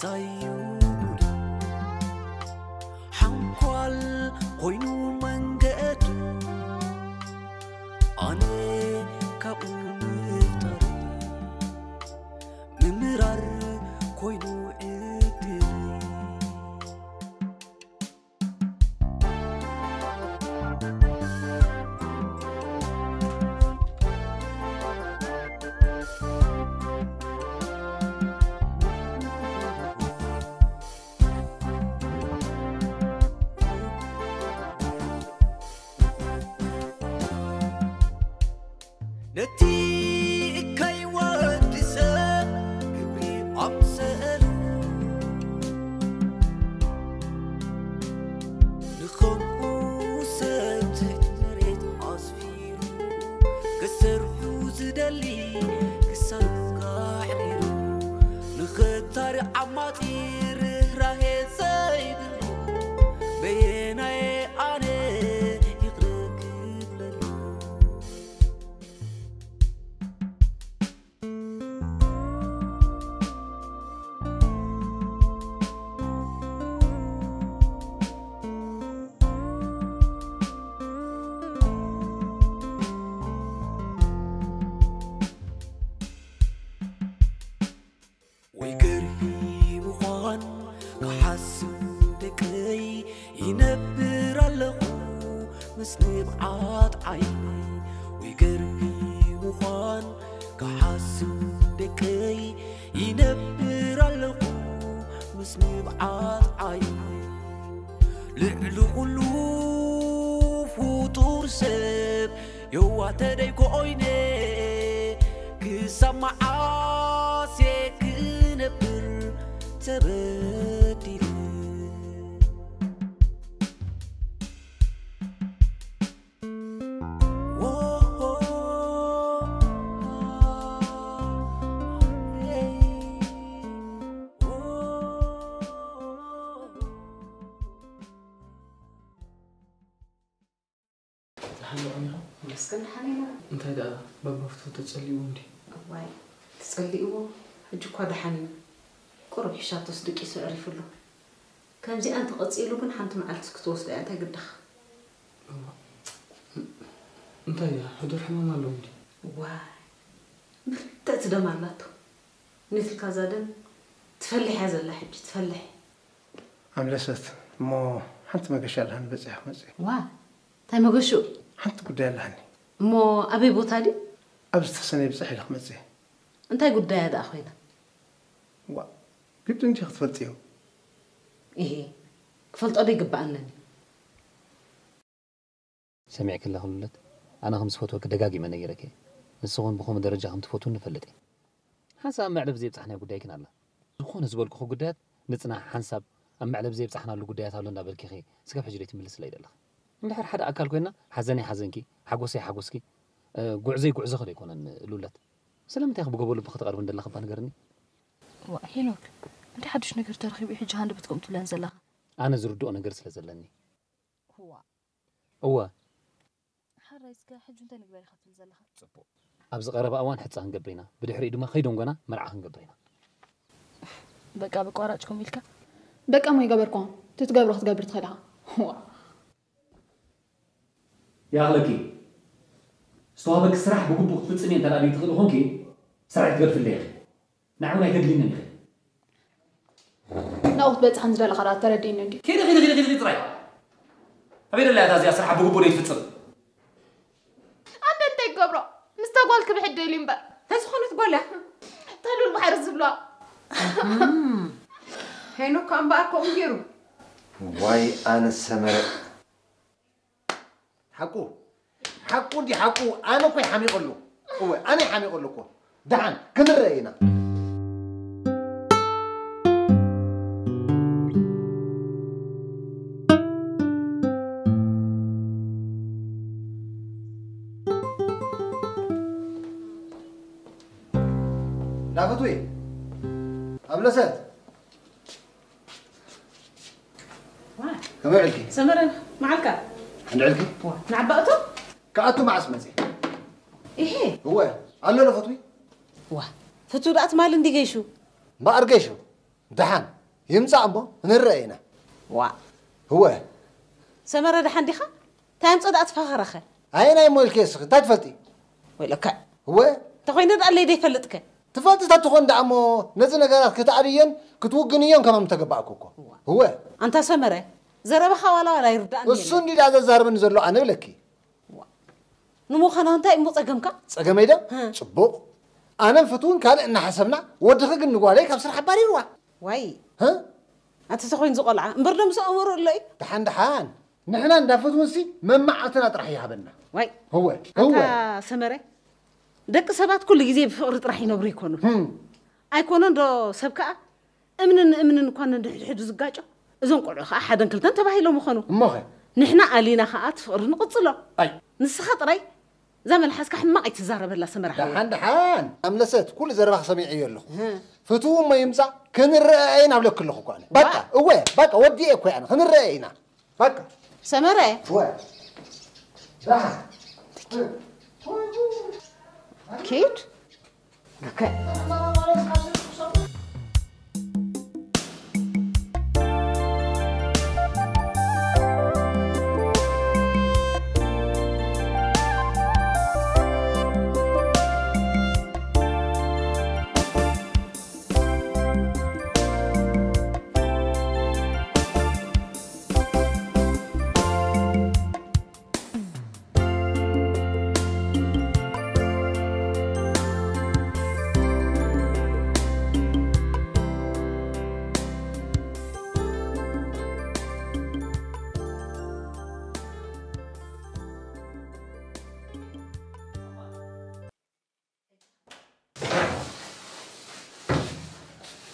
ኣዩ ጉዱ ሓንኳል ኮይኑ መንገዱ ኣነ ካብኡ ምፍጣር ምምራር ኮይኑ ዕድል ነቲ እካይ ወዲ ሰብ ግብሪ ኣምሰሉ ንኸምኡ ሰብ ትሕቲ መሬት ኣስፊሩ ክሰርሑ ዝደሊ ክሳብ ኣሕዲሩ ንኸታሪ ዓማጺ ርህራሄ ዘይብሉ በየናየ ኣነ ይቕረ ክብለሉ ወይ ገርሂ ምዃን ክሓስብ ደቀይ ይነብር ኣለኹ ምስ ንብዓት ዓይነይ ወይ ገርሂ ምዃን ክሓስብ ደቀይ ይነብር ኣለኹ ምስ ንብዓት ዓይነይ ልዕሊ ኩሉ ፍጡር ሰብ የዋተደይ ኮይነ ክሳብ መዓስ ክነብር ተበዲለ ደሓን ዲኹም ኢኹም? መስገን ደሓን ኢና። እንታይ ደኣ ባባ ፍትወት ተጸሊእዎ እንድዩ? እዋይ ተጸሊእዎ ሕጂ እኳ ደሓን እዩ። ቁሩብ ሒሻቶስ ደቂሱ ኣዕሪፉ ኣሎ። ከምዚኣ እንተቐጺሉ ግን ሓንቲ መዓልቲ ክትወስዶ እያ እንታይ ግድኻ? እዋ እንታይ እያ ሕዱር ሕማም ኣለዎ እንድዩ? እዋይ ብርትዕቲ ደም ኣላቶ። ነትልካ እዛ ደም ትፈልሕ እያ ዘላ ሕጂ ትፈልሕ። ኣምለሰት እሞ ሓንቲ መገሻ ኣለሃኒ በጺሐ ክመጽእ እየ። ዋእ እንታይ መገሽኡ? ሓንቲ ጉዳይ ኣለሃኒ። እሞ ኣበይ ቦታ ድዩ? ኣብ ዝተሰነየ ብጽሕ ኢለ ክመጽእ እየ። እንታይ ጉዳይ እያ ደኣ ኮይና? ዋእ ግድን ድዩ ክትፈልጥዮ? ኢሂ ክፈልጦ ዶ ይግበኣነን እዩ? ሰሚዕኪ ኣለኺ ሉለት፣ ኣነ ከም ዝፈትወኪ ደጋጊመ ነጊረኪ እየ። ንስኺ እውን ብኸምኡ ደረጃ ከም ትፈትውኒ እፈልጥ እየ። ሓንሳብ ኣብ መዕለቢ ዘየብጻሕናዮ ጉዳይ ግን ኣሎ። ዝኾነ ዝበልኩኺ ጉዳያት ንጽናሕ፣ ሓንሳብ ኣብ መዕለቢ ዘየብጻሕናሉ ጉዳያት ኣሎ እንዳበልኪ ኢኺ ስጋብ ሕጂ ዘይትምልስለይ ዘለኺ። እንድሕር ሓደ ኣካል ኮይና ሓዘነይ ሓዘንኪ፣ ሓጎሰይ ሓጎስኪ፣ ጉዕዞይ ጉዕዞኺ ዶ ኣይኮነን ሉለት? ስለምንታይ ኢኺ ብጎቦ ልብኺ ትቐርብኒ ዘለኺ እባ ንገርኒ? ዋእ ሄኖክ፣ እንታይ ሓዱሽ ነገር ተረኺቡ እዩ ሕጂ ሃንደበት ከምኡ ትብለኒ ዘለኻ? ኣነ ዝርድኦ ነገር ስለ ዘለኒ። ዋእ። እወ። ሓራይ እስከ ሕጂ እንታይ ንግበር ኢኻ ትብል ዘለኻ? ጽቡቕ። ኣብዚ ቀረባ እዋን ሕጸ ክንገብር ኢና። ብድሕሪኡ ድማ ከይደንጎና መርዓ ክንገብር ኢና። በቃ በቋራጭ ከምኡ ኢልካ? በቃ እሞ ኣይገበርኩን። እቲ ትገብሮ ክትገብር ትኽእል ኢኻ። ዋእ። ይኣኽለኪ። ዝተዋህበኪ ስራሕ ብግቡእ ክትፍጽሚ እንተ ደኣ ዘይትኽእሊ ኾንኪ፣ ስራሕ ክትገድፍለይ ኢኺ። ንዓይ እውን ኣይተድልይንን ኢኺ። ናብኡ ክትበጽሕ ከም ዝደለኻ ደኣ ተረዲእኒ እንድዩ። ኪዲ ኪዲ ኪዲ ኪዲ ጥራይ። ኣበይ ደላ እያ እታ እዚኣ ስርሓ ብግቡእ ዘይትፍጽም? ኣነ እንታይ ክገብሮ? ምስታ ጓል ክምሕድ ደልዩ እምበር። ተዝኾነት ጓል እያ። እታ ሉል ባሕሪ ዝብልዋ። ሄኖክ ከኣ እምበኣር ከምኡ ገይሩ። ዋይ ኣነ ሰመረ። ሓቁ ሓቁ እንዲ ሓቁ ኣነ እኮ ይሓሚቐሉ እወ ኣነ ይሓሚቐሉ እኮ ደሓን ክንረአ ኢና ዳፈትዊ ኣብለሰት ከመይ ውዕልኪ? ሰመረ መዓልካ? ሕንዲ ዕልኪ? ንዓባ እቶ? ክኣቱ መዓስ መጺ? ኢሄ። እወ፣ ኣሎ ዶ ፈትዊ? ዋ፣ ፍቱ ደኣ ትማሊ እንዲ ገይሹ? እምበኣር ገይሹ። ደሓን ይምጻእ እሞ ንረአ ኢና። ዋ እወ ሰመረ ደሓን ዲኻ? እንታይ ኣምጸእ ደኣ ትፋኸረኸ? ኣየናይ እሞ ኢልኪ እስኺ እንታይ ትፈልጢ? ወይለካ እወ እንተኾይነ ደኣ ለይ ዘይፈልጥከ? ትፈልጢ ተትኾን ደኣ እሞ ነዚ ነገራት ክትኣልየን ክትውግንዮን ከማን ምተገባእኩ እኮ። እወ ኣንታ ሰመረ ዘረባኻ ዋላ ዋላ ይርዳእኒ እሱ እንዲ ደኣ ዘዛርበኒ ዘሎ ኣነ ብለኪ። ንምዃኑ እንታይ እሞ ጸገምካ? ጸገመይ ዶ? ህ። ጽቡቕ ኣነን ፍትውን ካልእ እናሓሰብና ወድኺ ግን ንጓለይ ካብ ስራሕ ኣባሪርዋ። ዋይ ህ? ኣቲ ተኾይኑ ዝቆልዓ እምበር ዶ ምስ ኣእምሮ ኣሎ እዩ? ደሓን ደሓን ንሕና እንዳ ፍትውንሲ መማዓልትና ጥራሕ ይሃበና። ዋይ እወ ኣንታ እወ ሰመረ ደቂ ሰባት ኩሉ ግዜ ብፍቕሪ ጥራሕ ይነብሩ ይኮኑ። ህም። ኣይኮነን ዶ ሰብ ከኣ እምንን እምንን እኳ ንድሕድሕዱ ዝጋጮ እዞም ቆልዑ ከኣ ሓደን ክልተን ተባሂሎም ይኾኑ። እሞኸ ንሕና ኣሊና ከኣ እቲ ፍቕሪ ንቕጽሎ። ኣይ ንስኻ ጥራይ እዛ መልሓስካ ሕማቕ ኣይትዛረበላ ሰመረ ሓወይ። ደሓን ደሓን ኣምለሰት ኩሉ ዘረባኺ ሰሚዐዮ ኣለኹ። ፍትው እሞ ይምጻእ ክንረአ ኢና ብለኪ ኣለኹ እኮ ኣነ። በቃ እወ በቃ ወዲኤ እኮ ኣነ ክንረአ ኢና። በቃ ሰመረ እወ ደሓን ኪድ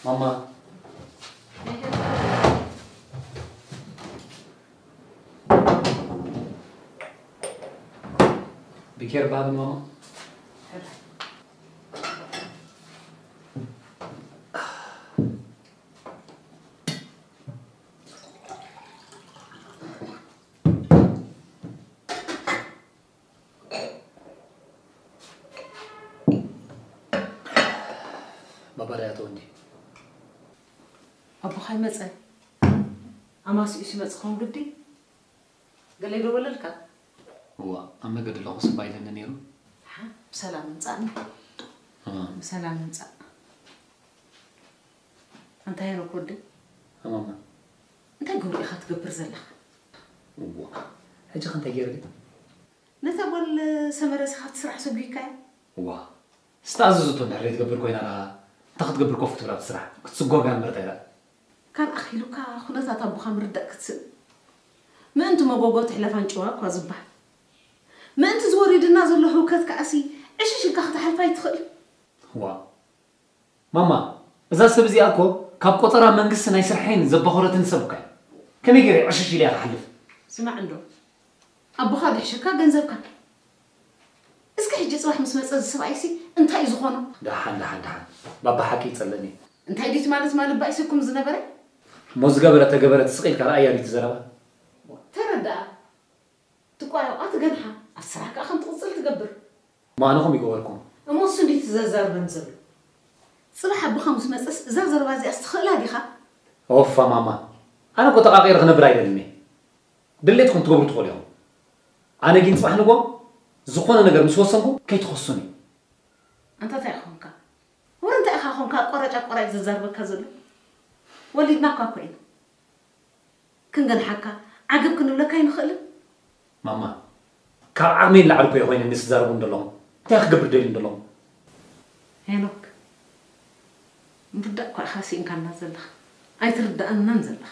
ማማ ብኬር ባብ ማማ ባባ ዳይ ኣቶ ወንዲ ኣቦኻ ይመጸ ኣማስኡ ሲመጽ ኸውን ግዲ ገለ ይደወለልካ እዋ ኣብ መገዲ ኣለኹ ስባ ኢለኒ ነይሩ ብሰላም ምጻእ ብሰላም ምጻእ እንታይ ሄኖክ ወዲ ኣማማ እንታይ ግብሪ ኢኻ ትገብር ዘለኻ እዋ ሕጂ ከንታይ ገይረ ነታ ጓል ሰመረ ስኻ ትስራሕ ሰጒካያ እዋ ዝተኣዘዘቶ እንድሕር ዘይትገብር ኮይና ደኣ እንታይ ክትገብር ኮፍ ትብል ኣብቲ ስራሕ ክትስጎጋ እምበር እንታይ ደኣ ካን ኣኺሉካ ኩነታት ኣቦኻ ምርዳእ ክትስእ ምእንቲ መጎጎ ትሕለፍ ኣንጭዋ እኳ ዝበሃል ምእንቲ ዝወሪድና ዘሎ ህውከት ከኣሲ ዕሽሽ ኢልካ ክትሓልፋ ኣይትኽእል ዋ ማማ እዛ ሰብ እዚኣ እኮ ካብ ቆጸራ መንግስቲ ናይ ስርሐይን ዘባኾረትን ሰብ እኳ እያ ከመይ ገይረ ዕሽሽ ኢለ እያ ክሓልፍ ስማዕ እንዶ ኣቦኻ ድሕሸካ ገንዘብካ እስኪ ሕጂ ጽባሕ ምስ መጸ እዚ ሰብኣይሲ እንታይ እዩ ዝኾኖ ደሓን ደሓን ደሓን ባባ ሓቂ ይጸለኒ እንታይ ድዩ ትማሊ ትማሊ ባይሰኩም ዝነበረ እሞ ዝገበረ ተገበረ ትስቕ ኢልካ ረኣያ ድዩ ትዘረባ ተረዳኣ ትቋየቋ ትገንሓ ኣብ ስራሕ ከኣ ከም ትቕጽል ትገብር እሞ ኣነ ከምኡ ይገበርኩም እሞ እሱ እንዴት ዘዛርበን ዘሎ ጽባሕ ኣቦኻ ምስ መጸስ እዛ ዘረባ እዚኣስ ትኽእላ ዲኻ ኦፋ ማማ ኣነ እኮ ተቓቒረ ክነብር ኣይደልን እየ ድሌትኩም ትገብሩ ትኽእሉ ኢኹም ኣነ ግን ጽባሕ ንጎ ዝኾነ ነገር ምስ ወሰንኩ ከይትኸሱኒ ኣንታ እንታይ ኾንካ ወረ እንታይ ኢኻ ኾንካ ኣቋራጭ ኣቋራጭ ዘዛርበካ ዘሎ ወሊድና እኳ እኮ ኢና ክንገንሓካ ዓገብ ክንብለካ ኣይንኽእልን ማማ ካብ ዓቕመይ ንላዕሊ እኮ እየ ኮይነ ምስ ዝዛረቡ እንደለኹም እንታይ ክገብር ደልዩ እንደለኹም ሄኖክ ምርዳእ እኳ ኢኻ ስኢንካና ዘለኻ ኣይትርድኣናን ዘለኻ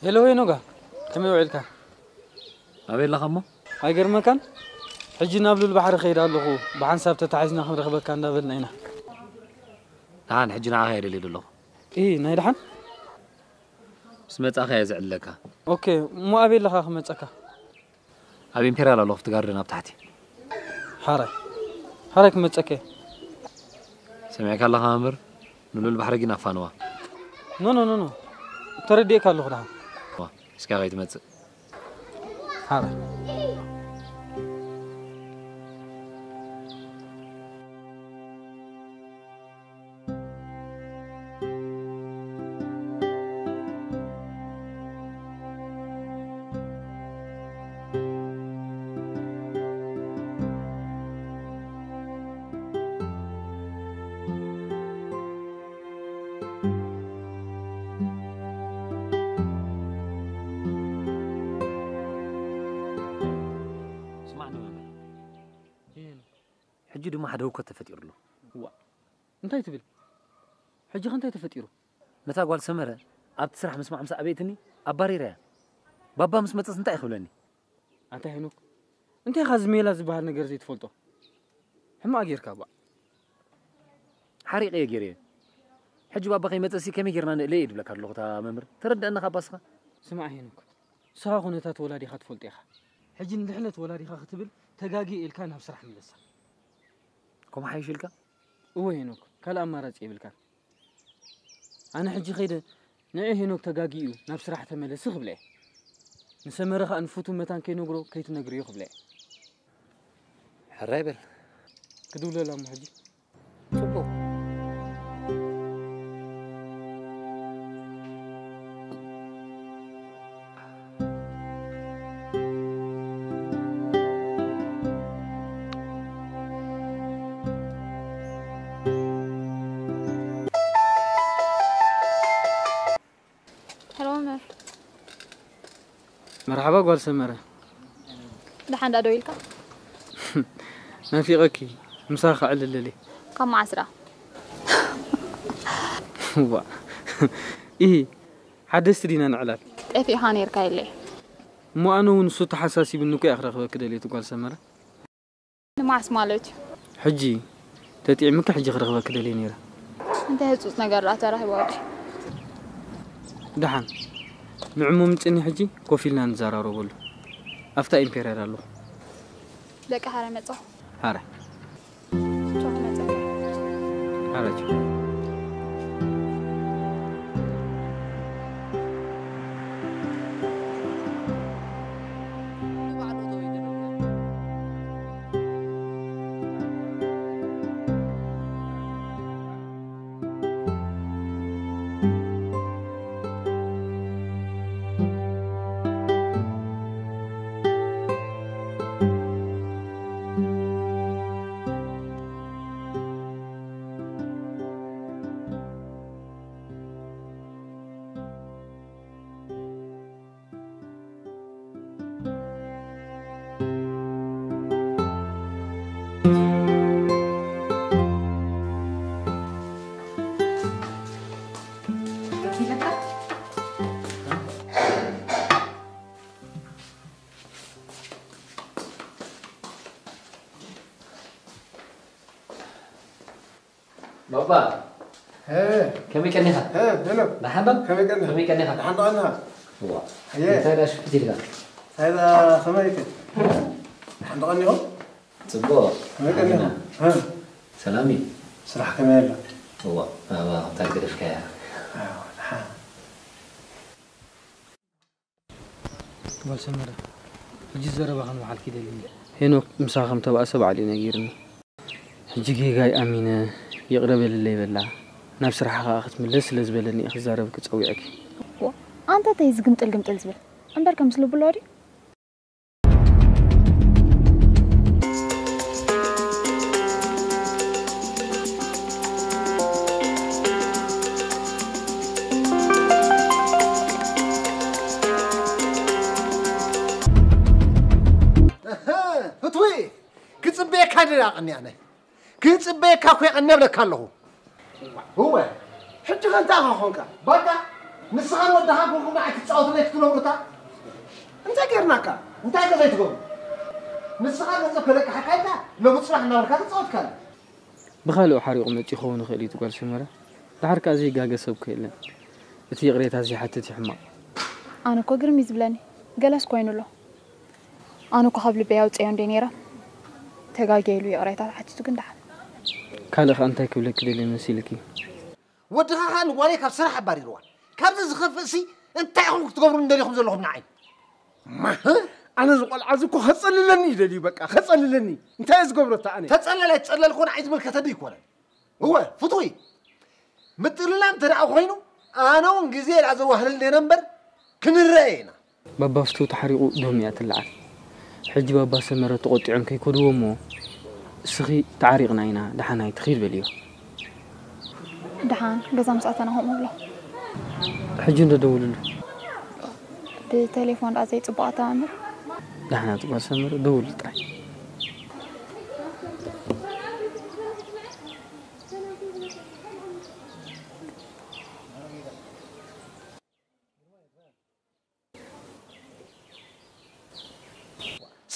ሄሎ ሄኖጋ ከመይ ውዒልካ? ኣበይ ኣለኻ እሞ? ኣይገርመካን? ሕጂ ናብ ሉል ባሕሪ ከይድ ኣለኹ ብሓንሳብ ተታሒዝና ክንረኽበካ እንዳበልና ኢና። ደሓን ሕጂ ንዓኻ እየ ደልየ ዘለኹ። ኢ ናይ ደሓን? ምስ መጻኻ እየ ዘዕልለካ። ኦኬ እሞ ኣበይ ኣለኻ ክመጸካ? ኣብ ኢምፔርያል ኣለኹ ኣብቲ ጋርደን ኣብ ታሕቲ። ሓራይ ካልኣይ ክመጸከ። ሰሚዕካ ኣለኻ መምህር? ንሉል ባሕሪ ግን ኣፋንዋ። ኖ፣ ኖ፣ ኖ፣ ኖ። ተረዲኤካ ኣለኹ ደሓን። ዋ፣ እስካ ከይትመጽእ። ሓራ። ስማዕ ንበል። ሕጂ ድማ ሓደ ህውከት ተፈጢሩ ኣሎ። እዋ፣ እንታይ ትብል? ሕጂ ከ እንታይ ተፈጢሩ? ነታ ጓል ሰመረ ኣብቲ ስራሕ ምስማዕ ምስ ኣበየትኒ ኣባሪረያ። ባባ ምስ መጸስ እንታይ እዩ ክብለኒ? ኣንታ ሄኖክ፣ እንታይ ኢኻ እዚ ሜላ ዝበሃል ነገር ዘይትፈልጦ? ሕማቕ ጌርካ እባ። ሓሪቐዮ ጌረዮ። ሕጂ ባባ ከይመጸሲ ከመይ ጌርና ንእለዮ እየ ድብለካ ኣለኹ እታ መምህር። ተረድኣኒ ካብ ባስኻ። ስማዕ ሄኖክ፣ ንስኻ ኩነታት ወላዲኻ ትፈልጦ ኢኻ። ሕጂ ንድሕነት ወላዲኻ ክትብል ተጋግየ ኢልካ ናብ ስራሕ ምለሳ። ከምኡ ሓይሽ ኢልካ? እወ ሄኖክ፣ ካልእ ኣማራጺ የብልካን። ኣነ ሕጂ ከይደ ንዒ ሄኖክ ተጋጊዩ ናብ ስራሕ ተመለሲ ክብለ እየ። ንሰመረ ኸኣ ንፍቱ መታን ከይነግሮ ከይትነግርዮ ክብለ እየ። ሕራይ በል። ክድውለላ እሞ ሕጂ። ጽቡቕ። ሄሎ መምህር። መርሓባ ጓል ሰመረ። ደሓን ዳ ደው ኢልካ? ናፊቐኪ፣ ምሳኺ ከዕልል ደልየ። ካብ መዓስ ደኣ? ዋ። ኢሂ፣ ሓደስቲ ዲና ንዕላል? ጠፊእኻ ነይርካ ኢለ። እሞ ኣነ እውን እሱ ተሓሳሲብኒ እኮ እየ ክረኽበኪ ደልየ እቲ ጓል ሰመረ። ንመዓስ ማለት እዩ? ሕጂ ተጥዒምኪ ሕጂ ክረኽበኪ ደልየ ነይረ። እንታይ ህጹጽ ነገር ደኣ ተራኺቡ ወዲ? ደሓን። ንዕሙ ምጽኒ ሕጂ ኮፍ ኢልና ንዘራረበሉ። ኣብታ ኢምፔርያል ኣለኹ። በቃ ሓረ መጻኹ። ሓረ። ቻው፣ መጻኹ። ሓረ ቻው። ባባ፣ እ፣ ከመይ ቀኒኻ? እ፣ ሄሎ። ደሓን ዶ? ከመይ ቀኒኻ? ከመይ ቀኒኻ? ደሓን ዶ ቀኒኻ? ዋ፣ ኣየ። እንታይ ደኣ ሽፍት ኢልካ? እንታይ ደኣ ከመይ ኢልካ? ደሓን ዶ ቀኒኹም? ጽቡቕ። ከመይ ቀኒኹም? ኣሚና። እ። ሰላም እዩ። ስራሕ ከመይ ኣሎ? እዋ፣ ባባ፣ እንታይ ገደፍካያ? ኣዎ፣ ደሓን። ጓል ሰመረ፣ ሕጂ ዘረባኻ ንምሓልኪ ደልኒ። ሄኖክ ምሳኻ ከም ተባእሰ ባዕሉ እዩ ነጊርኒ። ሕጂ ጌጋይ ኣሚነ ይቕረ በልለይ በላ። ናብ ስራሕኻ ክትምለስ ስለ ዝበለኒ እየ ክዛረብኪ ጸዊዐኪ። ዋ፣ ኣንታ እንታይ ዝግምጥል ግምጥል ዝብል? እምበር ከም ምስ ልቡ ኣሎ ድዩ? እህ፣ ፍትዊ! ክጽበየካ ድኣ ቀንየ ኣነ። ክጽበየካ እኮ የቐንየ እብለካ ኣለኹ። እወ። ሕጂ ከ እንታይ ኢኻ ኾንካ? በቃ፣ ንስኻን ወድኻን ኮንኩም ንዓይ ክትጻወቱለይ ክትነብሩታ? እንታይ ጌርናካ? እንታይ ከ ዘይትገብሩ? ንስኻ ገንዘብ ከለቅሓካ ኢልካ፣ ሎሚ ጽባሕ እናበልካ ትጻወትካኒ። ብኻልኦ ሓሪቑ መጺኡ ክኸውን ይኽእል እዩ፣ እቲ ጓል ሰመረ። ደሓር ከኣ ዘይጋገ ሰብ እኮ የለን። እቲ ይቕሬታ ዘይሓትት እዩ ሕማቕ። ኣነ እኮ ግርም እዩ ዝብለኒ። ገለስ ኮይኑ ኣሎ። ኣነ እኮ ካብ ልበይ ኣውጽኣዮ እንደ ነይረ። ተጋግየ ኢሉ ይቕሬታ ተሓቲቱ ግን ደሓን። ካልእ ኸኣ እንታይ ክብለኪ ደልየ መሲልኪ? ወድኻ ኸኣ ንጓለይ ካብ ስራሕ ኣባሪርዋ። ካብዚ ዝኸፍእ ሲ እንታይ ኢኹም ክትገብሩ እንደሊኹም ዘለኹም ንዓይ? ኣነ ዝቆልዓ እዚ እኮ ከጸልለኒ እዩ ደልዩ በቃ ከጸልለኒ እንታይ እየ ዝገብሮ እታ ኣነ ተጸለለ ትጸለል ኮን ዓይ ዝመልከተኒ ይኮነን እወ ፍትዊ ምጥልላም እንተ ደኣ ኮይኑ ኣነ እውን ግዜ ደኣ ዘዋህለልና ኢና እምበር ክንረአ ኢና ባባ ፍትው ተሓሪቑ ዶም እያ ትለዓል ሕጂ ባባ ሰመረ ተቖጢዖም ከይከድዎ እሞ እስኺ ተዓሪቕና ኢና ደሓን ኣይትኺድ በልዮ ደሓን ገዛ ምስ ኣተና ከምኡ ብሎ ሕጂ እንዶ ደውልሉ ብቴሌፎን ደኣ ዘይፅቡቕ ኣተማምር ደሓን ኣፅባ ሰምር ደውል ጥራይ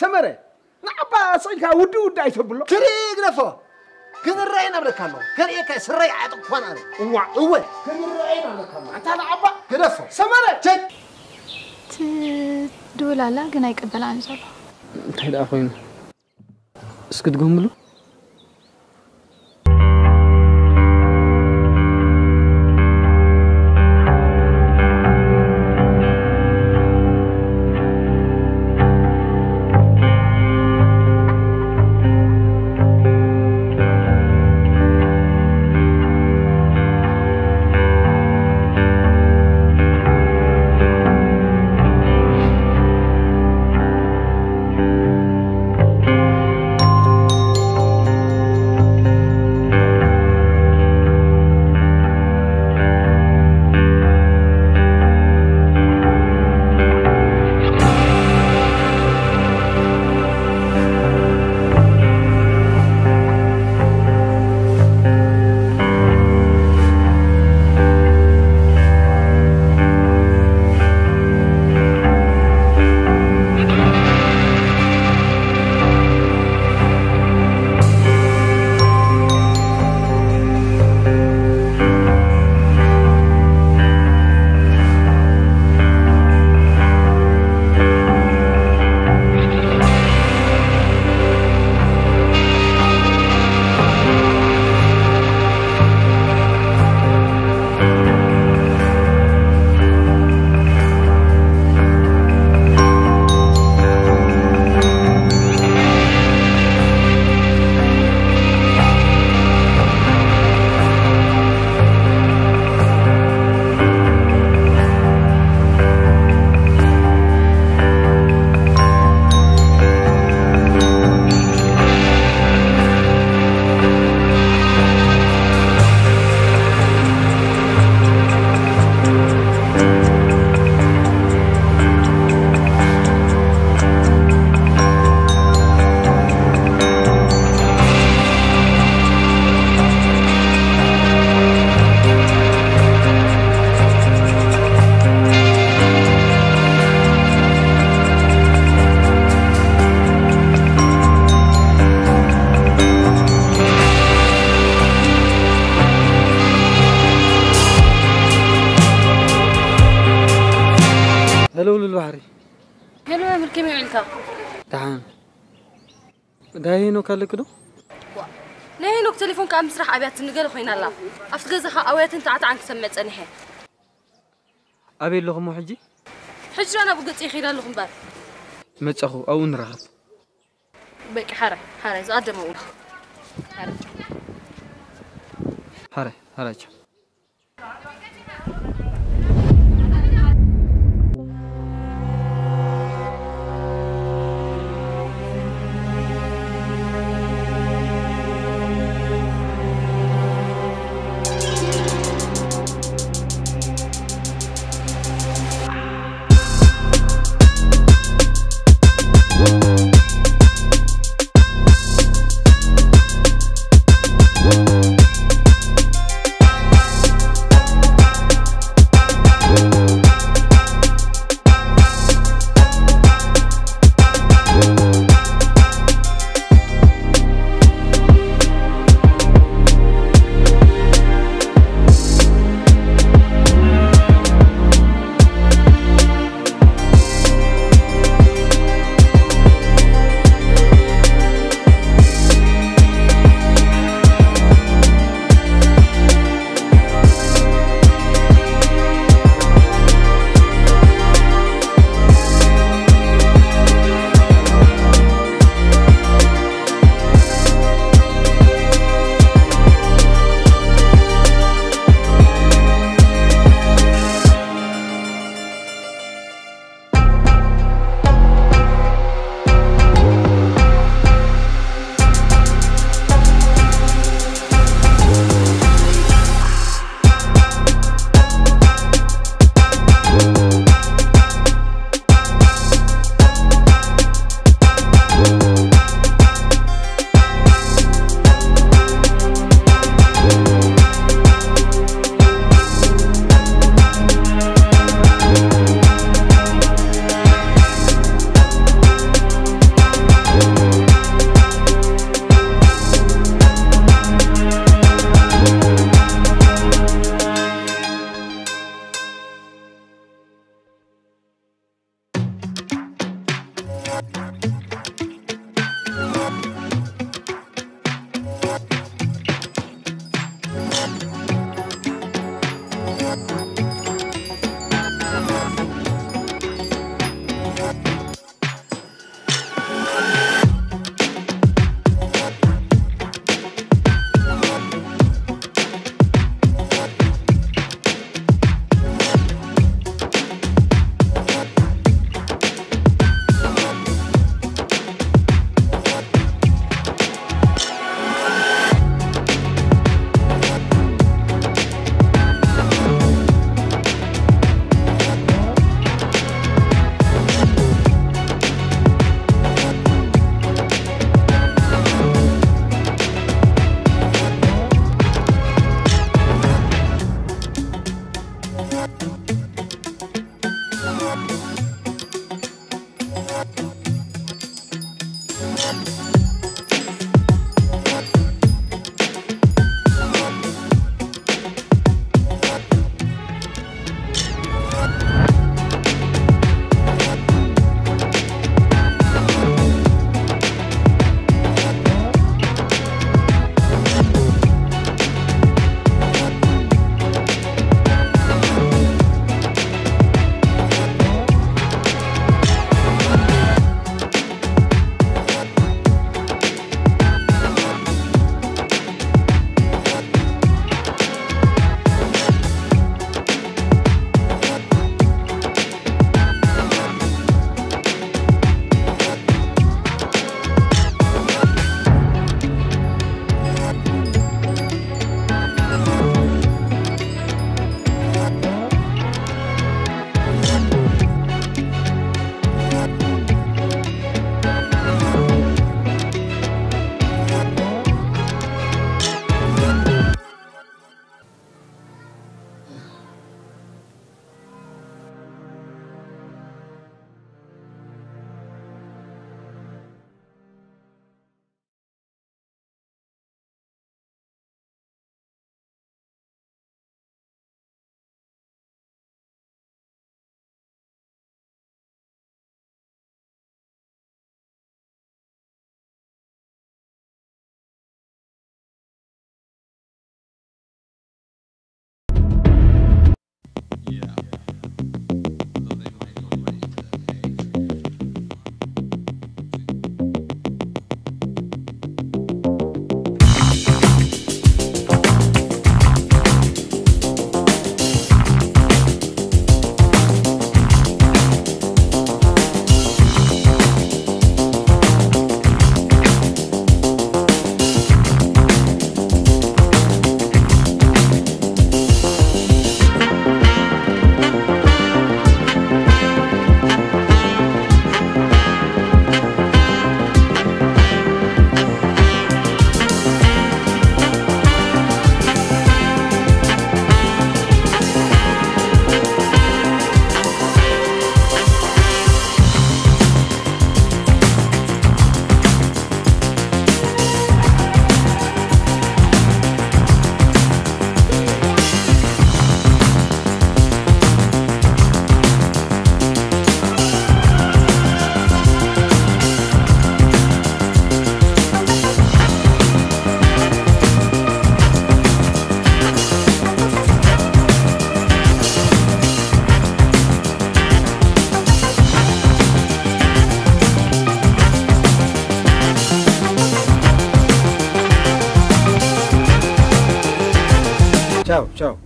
ሰመረ ንዓባ ኣስቒልካ ውዲ ውዲ ኣይተብሎ ክሪ ግደፎ ክንረአይ ናብለካ ኣሎ ከርእየካ ስረይ ዓጥኳን ኣነ እዋ እወ ክንረአይ ናብለካ ኣሎ ኣንታ ንዓባ ግደፎ ሰመረ ቸክ ትድውል ኣላ ግን ኣይቀበላን ዘሎ እንታይ ደኣ ኮይኑ እስኪ ድገምሉ ሄሎ ልሉ ባሕሪ ሄሎ መምህር ከመይ ውዒልካ? ደሓን። ጋይ ሄኖክ ኣለኪ ዶ? ናይ ሄኖክ ቴሌፎን ከዓ ምስራሕ ኣብያትኒ ገለ ኮይና ኣላ። ኣብቲ ገዛ ከዓ ኣውያትን ታዕታዕን ክሰምዕ ፀኒሐ። ኣበይ ኣለኹ እሞ ሕጂ? ሕጂ ደኣ ናብኡ ገፀ ይኸይድ ኣለኹ እምበር። መፃኹ ኣብኡ ንራኸብ። በቂ ሓራይ ሓራይ ዝኣደመ እውን ሓራይ ቻው። ሓራይ ሓራይ ቻው። Ciao, ciao.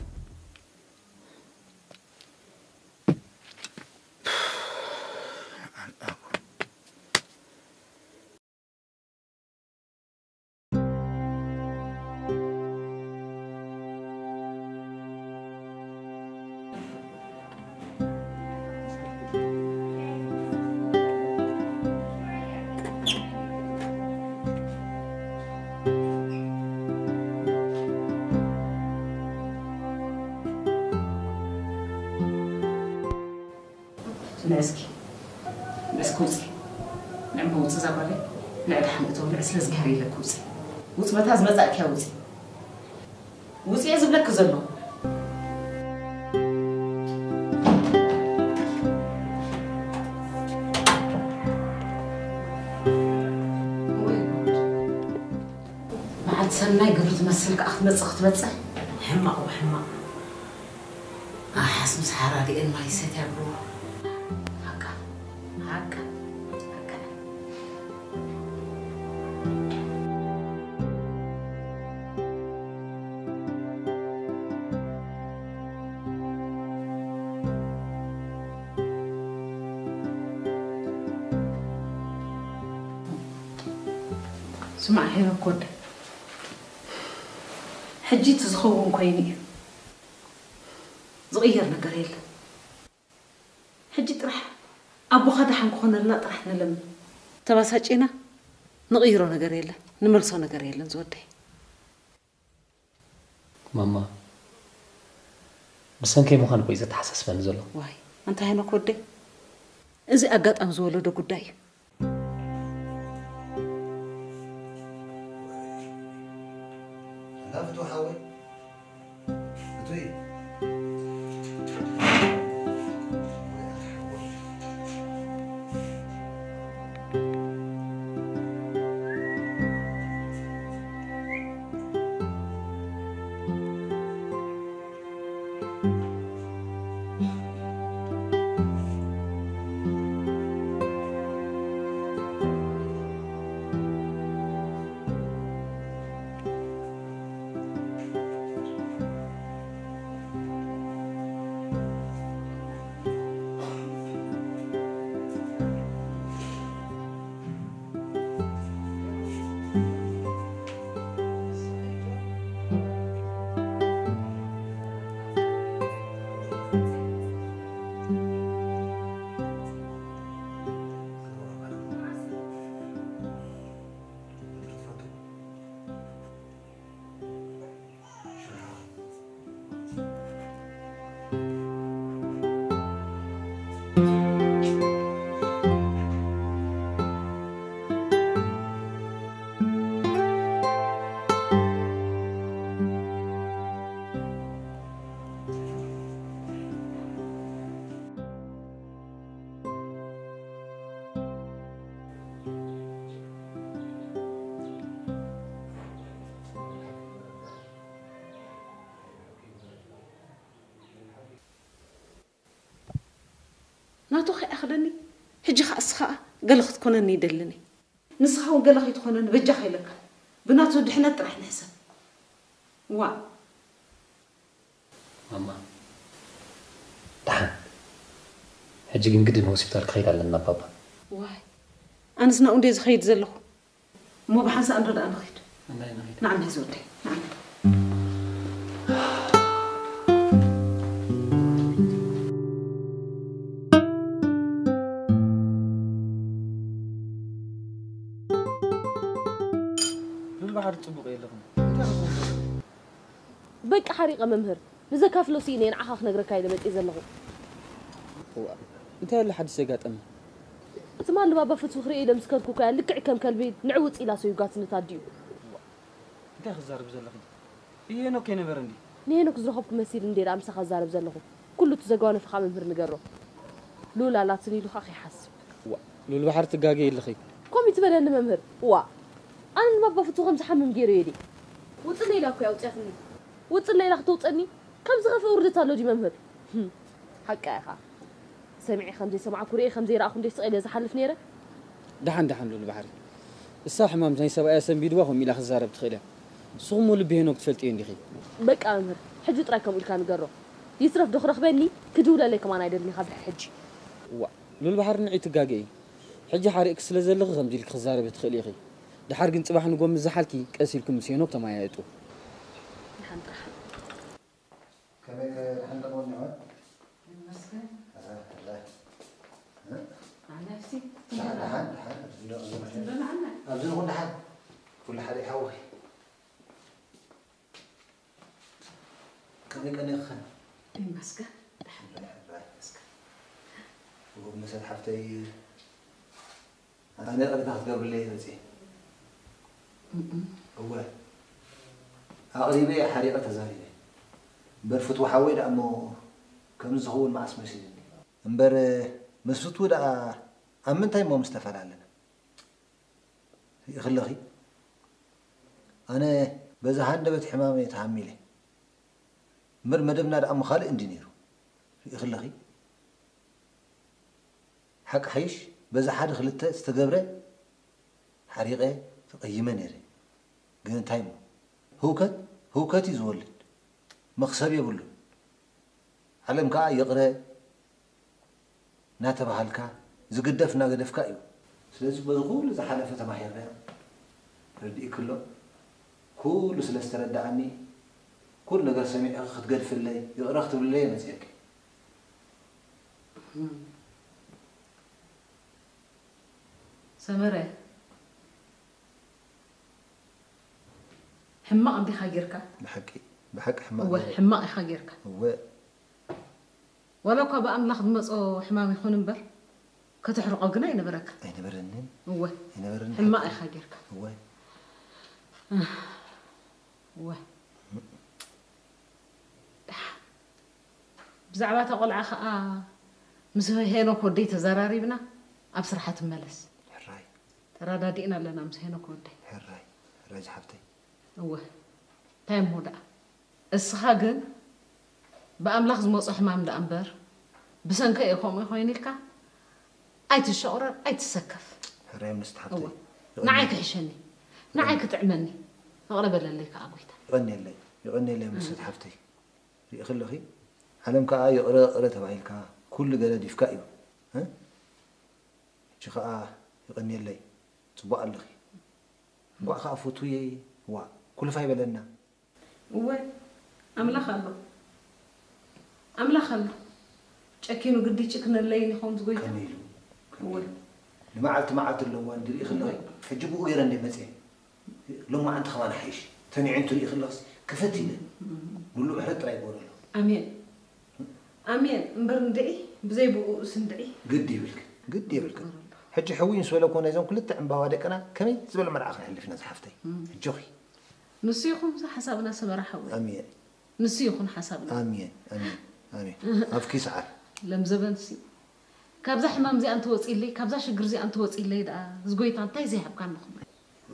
ነስኪ ነስኪ ውፂ። ንዕሞ ውፂ እዛ ጓለይ። ንዕዳ ሓምእቶ ንዕ ስለ ዝግሃር ኢለክ ውፂ። ውፂ በታ ዝመፃእክያ ውፂ። ውፂ እየ ዝብለክ ዘሎ። ሰናይ ግብሪ ትመስል ከኣ ክትመጽእ ክትበጽሕ። ሕማቕ ወሕማቕ። ኣሓስ ምስ ሓራዲኤን ማይ ይሰትያ ብርዎ። ሃቃ፣ ሃቃ፣ ሃቃ። ስማዕ ሄኖክ ወደይ፣ ሕጂ እቲ ዝኸውን ኮይኑ እዩ። ዝቕየር ነገር የለን። ሕጂ ጥራሕ ኣቦኻ ደሓን ክኾነልና ጥራሕ ንለምን። ተባሳጪና ንቕይሮ ነገር የለን፣ ንመልሶ ነገር የለን ዝወደይ። ማማ፣ ብሰንከይ ምዃን እኮ እዩ ዘተሓሳስበኒ ዘሎ። ዋይ፣ ኣንታ ሄኖክ ወደይ፣ እዚ ኣጋጣሚ ዝወለዶ ጉዳይ እዩ። ናፍቱ ሓወይ፣ እቱይ። ናቱ ከይኣኽለኒ፣ ሕጂ ኸኣ እስኻ ገለ ክትኮነኒ ይደልን እየ። ንስኻ እውን ገለ ከይትኾነኒ በጃኻ ኢለካ። ብናቱ ድሕነት ጥራሕ ንሕሰብ። ዋእ። ማማ፣ ደሓን። ሕጂ ግን ግድን ሆስፒታል ክኸይድ ኣለና ባባ። ዋይ፣ ኣነስ ናብኡ እንድየ ዝኸይድ ዘለኹ። እሞ ብሓንሳእ እንዶ ደኣ ንኺድ። ንዓና ሂዝ ወደይ፣ ንዓና። ሉል ባሕሪ ጽቡቕ የለኹም። በቃ ሓሪቐ መምህር። ንዘካፍሎ ስኢነ እየ ንዓኻ ክነግረካ ኢለ መጽየ ዘለኹ። እዋእ፣ እንታይ ኣሎ ሓድሽ ዘጋጠመ? ትማሊ ባባ ፍትው ክርእዮ ኢለ ምስ ከድኩ እኮ እያ ልክዕ ከም ከልቢ ንዕውጽ ኢላ ሰጉጋትኒ ኣዲኡ። እንታይ ክዛረቢ ዘለኺ? ይሄ ሄኖክ ከይነበረ እንዲ። ንሄኖክ ዝረኸብኩ መሲልኒ እንድየ ደኣ ምሳኻ ዝዛረብ ዘለኹ። ኩሉ እቲ ዘጓነፈኻ መምህር ንገሮ። ሉል ኣላትኒ ኢሉ ኸኣ ከይሓስብ። ዋእ፣ ሉል ባሕሪ ትጋገዪ ኣለኺ። ከምኡ ትበለኒ መምህር። ዋእ፣ ኣነ ንባባ ፍትው ከም ዝሓምም ገይረዮ ድየ? ውጽእ ኢላ እኮ እያ ኣውጽያትኒ። ውጽእ ኢላ ከተውጸኒ? ከምዚ ዝኸፍእ ውርደት ኣሎ ድዩ መምህር? ህም፣ ሓቃ ኢኻ። ሰሚዐ ከም ዘይሰማዕኩ ርእየ ከም ዘይረኣኹ እንድየ ስቕ ኢለ ዝሓልፍ ነይረ። ደሓን ደሓን ሉል ባሕሪ። እሳ ሕማም ናይ ሰብኣያ ሰንቢድዋ ከምኡ ኢላ ክትዛረብ ትኽእል እያ። ንስኹም እሞ ልቢ ሄኖክ ትፈልጥዮ እንዲኺ። በቃ መምህር፣ ሕጂ ጥራይ ከምኡ ኢልካ ንገሮ። ይትረፍ ዶ ክረኽበኒ ክድውለለይ ከማን ኣይደልን ኢኻ ድሕሪ ሕጂ። ዋእ፣ ሉል ባሕሪ ንዒ ትጋገ እዪ። ሕጂ ሓሪቕኪ ስለ ዘለኺ ከምዚ ኢልኪ ክትዛረቢ ትኽእሊ ኢኺ። ደሓር ግን ጽባሕ ንጎ ምስ ዝሓልኪ ቀስ ኢልኩም ምስ ሄኖክ ተመያየጡ። ደሓን ጥራሕ። ከመይ ከ ደሓን ደቐወኒ ይኾን? ይመስገን። ኣላ። ኣላፍሲ። ደሓን ደሓን ደሓን። ኣብዚ ንኹን ደሓን። ኣብዚ ንኹን ደሓን። ኩሉ ሓደ ይሓወይ። ከመይ ቀኒኽን? ይመስገን። ደሓን ደሓን። ይመስገን። እሞ መሰት ሓፍተይ ኣነ ይቕሬታ ክትገብርለይ እየ መፅየ። እወ ኣቕሪበ እየ ሓሪቐ ተዛሪበ። እምበር ፍትዊ ሓወይ ደኣ እሞ ከምዚ ዝኸውን መዓስ መሲሉኒ። እምበር ምስ ፍትዊ ደኣ ኣብ ምንታይ እሞ ምስ ተፈላለና? ርኢኺ ኣለኺ? ኣነ በዚ ሃንደበት ሕማመይ ተሃሚለ። እምበር መደብና ደኣ እሞ ካልእ እንዲ ነይሩ። ርኢኺ ኣለኺ? ሓቂ ሓይሽ በዚ ሓደ ክልተ ዝተገብረ ሓሪቐ ተቐይመ ነይረ። ግን እንታይ እሞ ህውከት ህውከት እዩ ዝወልድ። መኽሰብ የብሉን። ዓለም ከኣ ይቕረ እናተባሃልካ ዝግደፍ እናገደፍካ እዩ። ስለዚ በዚ ኩሉ ዝሓለፈ ተማሂረ ረዲእክሎ ኩሉ ስለ ዝተረዳኣኒ ኩሉ ነገር ሰሚዐ ክትገድፍለይ ይቕረ ክትብልለይ መፅእኪ። ሰመረ ሕማቕ እንዲኻ ጌርካ። ብሓቂ ብሓቂ ሕማቕ እወ ሕማቕ ኢኻ ጌርካ። እወ ዋላ እኳ ብኣምላኽ ዝመጾ ሕማም ይኹን እምበር ከተሕርቆ ግን ኣይነበረካ። ኣይነበረንን እወ ኣይነበረንን ሕማቕ ኢኻ ጌርካ። እወ እወ ብዛዕባ እታ ቆልዓ ከዓ ምስ ሄኖክ ወደይ ተዘራሪብና ኣብ ስርሓ ትመለስ። ሕራይ ተራዳዲእና ኣለና ምስ ሄኖክ ወደይ። ሕራይ ሕራይ ዝሓፍተይ እወ እንታይ እሞ ደኣ እስኻ ግን ብኣምላኽ ዝመጾ ሕማም ደኣ እምበር ብሰንከ እየ ከምኡ ኮይኑ ኢልካ ኣይትሸቑረር ኣይትሰከፍ። ሕራይ ምስ እወ ሓፍተይ ንዓይ ክሕሸኒ ንዓይ ክጥዕመኒ ኣቕረበለለይ ከዓ ጎይታ። ይቐንየለይ ይቐንየለይ መሰት ሓፍተይ ርኢኺ ኣለኺ ዓለም ከዓ ይቕረ ይቕረ ተባሂልካ ኩሉ ገለ ዲፍካ እዩ እ? ሕጂ ከዓ ይቐንየለይ ፅቡቕ ኣለኺ እንኳዕ ከዓ ፈትውየይ ዋ ኩልፋ ይበለና እወ ኣምላኽ ኣሎ ኣምላኽ ኣሎ ጨኪኑ ግዲ ጭክነለይን ይኸውን ዝጎይታ ከመይ ኢሉ እወ ንመዓልቲ መዓልቲ ኣለዋ እንዲ ርኢኺ ኣለኺ ሕጂ ብኡ ገይረ እንደ መፅየ ሎማዓንቲ ከማን ሓይሽ ተኒዑ እንት ርኢኺ ኣለኽስ ክፈት ኢለ ሙሉእ ምሕረት ጥራይ ይገብረሉ ኣሜን ኣሜን እምበር እንድዒ ብዘይ ብኡኡስ እንድዒ ግዲ ይብልክ ግዲ ይብልክ ሕጂ ሕውይ ምስ በለኮ ናይዞም ክልተ ዕምባባ ደቅና ከመይ ዝበለ መርዓ ክነሕልፍ ኢና ዝሓፍተይ ሕጆኺ ንሱ ይኹን ብዙ ሓሳብና ሰመራ ሓወይ ኣሜን ንሱ ይኹን ሓሳብና ኣሜን ኣሜን ኣሜን ኣብኪ ሰዓር ለምዘበንሲ ካብዛ ሕማም እዚኣ እንተወፂለይ ካብዛ ሽግር እዚኣ እንተወፂለይ ደኣ ዝጎይታ እንታይ ዘይሃብካ ኣለኹም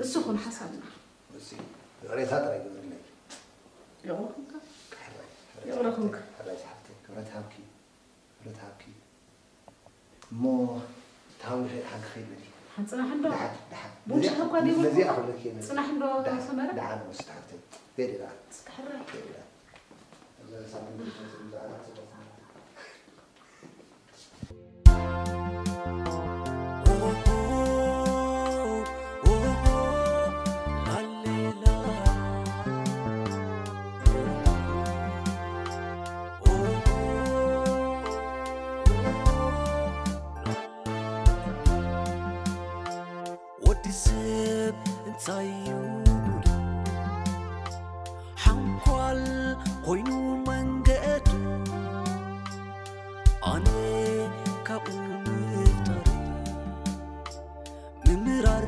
እሱ ይኹን ሓሳብና እዚ ይቕሬታ ጥራይ ግበርለይ ይቕረኹምካ ሕራይ ይቕረኹምካ ሕራይ ዝሓፍተይ ክብረት ሃብኪ ክብረት ሃብኪ እሞ ተሃዊኸ ሓንቲ ከይድ በሊ ሓንፅናሕ እንዶ ደሓን ደሓን ቡን ሻሂ እኳ ዘይብልኩም? ነዚኣ ክብለኪ እየ መፂእ። ፅናሕ እንዶ ደሓን- ሰመረ ደሓን መስ ሓፍተይ ከይድ ኢላ እስኪ ሕራይ ከይድ ኢላ እዛ ሳምንት ዝመፅእ ብዛዕባ ፅቡቕ ትምህርቲ ወዲ ሰብ እንታይ እዩ ጉዱ ሓንኳል ኮይኑ መንገዱ ኣነ ካብኡ ምፍጣር ምምራር